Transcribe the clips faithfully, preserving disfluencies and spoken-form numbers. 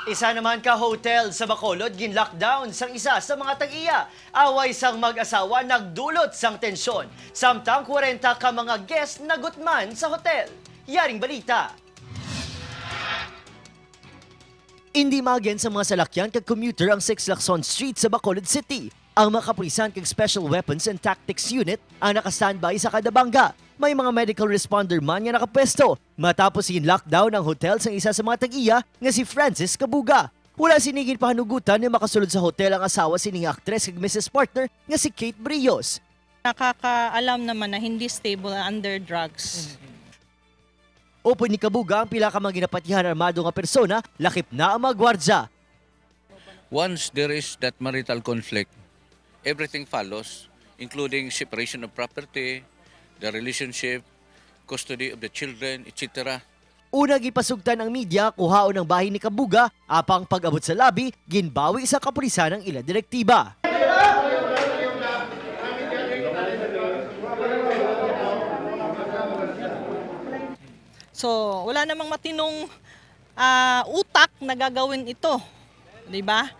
Isa naman ka hotel sa Bacolod gin-lockdown sang isa sa mga tag-iya. Away sang mag-asawa nagdulot sang tensyon, samtang kwarenta ka mga guest nagutman sa hotel. Yaring balita. Indi maagian sa mga salakyan kag commuter ang six Lacson Street sa Bacolod City. Ang mga kapulisan kag Special Weapons and Tactics Unit ang naka-standby sa kada bangga. May mga medical responder man nga nakapwesto. Matapos gin-lockdown ang hotel sang isa sa mga tag-iya nga si Francis Kabuga. Wala sini ginpahanugutan nga makasulod sa hotel ang asawa sini nga aktres kag business partner nga si Kate Brios. Nakakaalam naman na hindi stable under drugs. Upod ni Kabuga, ang pila ka mga ginapatihan armado nga persona, lakip na ang mga gwardya. Once there is that marital conflict, everything follows, including separation of property, the relationship, custody of the children, et cetera. Una, gipasugtan ang media kuhaon ang bahin ni Kabuga, apang pag-abot sa lobby, ginbawi sa kapulisan ang ila direktiba. So, wala namang matinong, ah, utak na gagawin ito, di ba?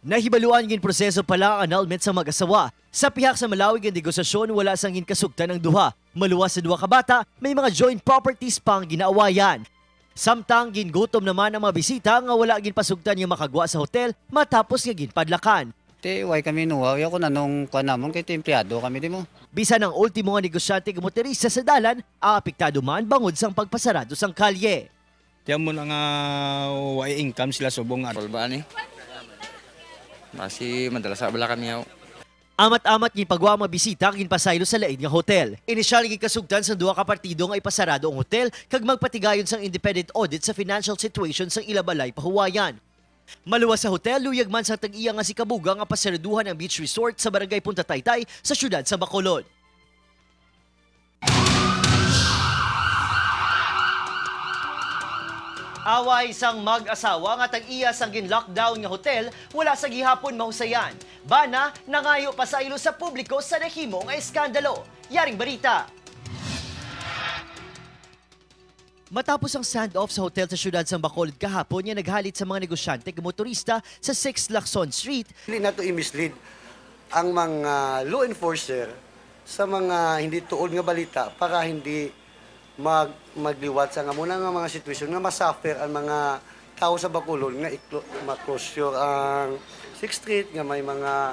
Nahibaluan gin proseso pa lang ang annulment sa mag-asawa. Sa pihak sa malawig nga negosasyon, wala sang gin kasugtan ang duha. Maluwas sa duha ka bata, may mga joint properties pa ang ginaawayan. Samtang gingutom naman ang mga bisita nga wala gin pasugtan nga makagwa sa hotel matapos nga ginpadlakan. Ti, way kami nuhaw, ya kun anong kuan namon, kay ti empleyado kami di mo. Bisan ang ultimo nga negosyante nga motorista sa dalan, ang apektado man bangod sang pagpasarado sang kalye. Ti amo na nga way income sila subong nga. Kulbaan ni. Basi madala sa bala kami yaw. Amat-amat ginpagwa ang mga bisita kag ginpasaylo sa lain nga hotel. Inisyal nga ginkasugtan sang duha ka partido nga ipasarado ang hotel kag magpatigayon sang independent audit sa financial situation sang ila balay pahuwayan. Maluwas sa hotel, luyag man sang tag-iya nga si Kabuga nga pasaraduhan ang beach resort sa barangay Punta Taytay sa siyudad sa Bacolod. Away sang mag-asawa nga tag-iya sang gin-lockdown nga hotel, wala sa gihapon mahusayan. Bana, nangayo pasaylo sa publiko sa nahimo nga eskandalo. Yaring balita. Matapos ang standoff sa hotel sa siyudad sang Bacolod kahapon nga naghalit sa mga negosyante kag motorista sa six Lacson Street, Hindi nato i-mislead ang mga law enforcer sa mga hindi tuod nga balita para hindi mag-, magliwat sa nga muna nga mga sitwasyon nga masuffer ang mga tawo sa Bacolod nga i-clo-, ma-closure ang Sixth Street, nga may mga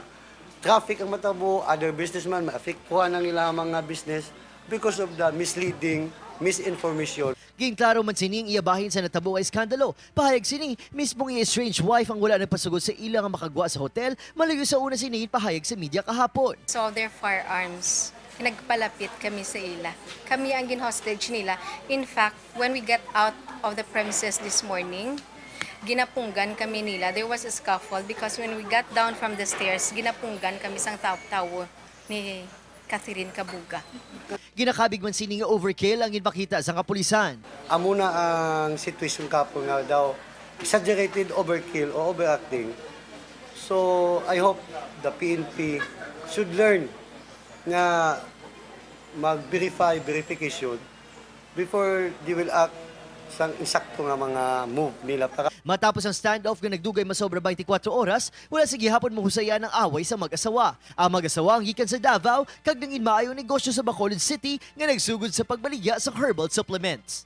traffic ang matabo, other businessman maapektuhan ang ilang mga business because of the misleading, misinformation. Ginklaro man sini ang iya bahin sa natabo nga eskandalo. Pahayag sini, mismong iya estranged wife ang wala nagpasugod sa ila nga makagwa sa hotel, malayo sa una sini pahayag sa media kahapon. Saw their firearms. Nagpalapit kami sa ila. Kami ang gin-hostage nila. In fact, when we got out of the premises this morning, ginapunggan kami nila. There was a scuffle because when we got down from the stairs, ginapunggan kami sang taw-, tawo ni Catherine Kabuga. Ginakabig man sini nga overkill ang ginpakita sa kapulisan. Amo na ang sitwasyon kapon nga daw exaggerated overkill o overacting. So, I hope the P N P should learn nga mag-verify, verification before they will act sang insakto nga mga move nila para Matapos ang standoff nga nagdugay masobra twenty-four oras, wala sa gihapon mahusayan ang away sa mag-asawa. Ang mag-asawa ang gikan sa Davao kag nangin-maayo ang negosyo sa Bacolod City nga nagsugod sa pagbaligya sa herbal supplements.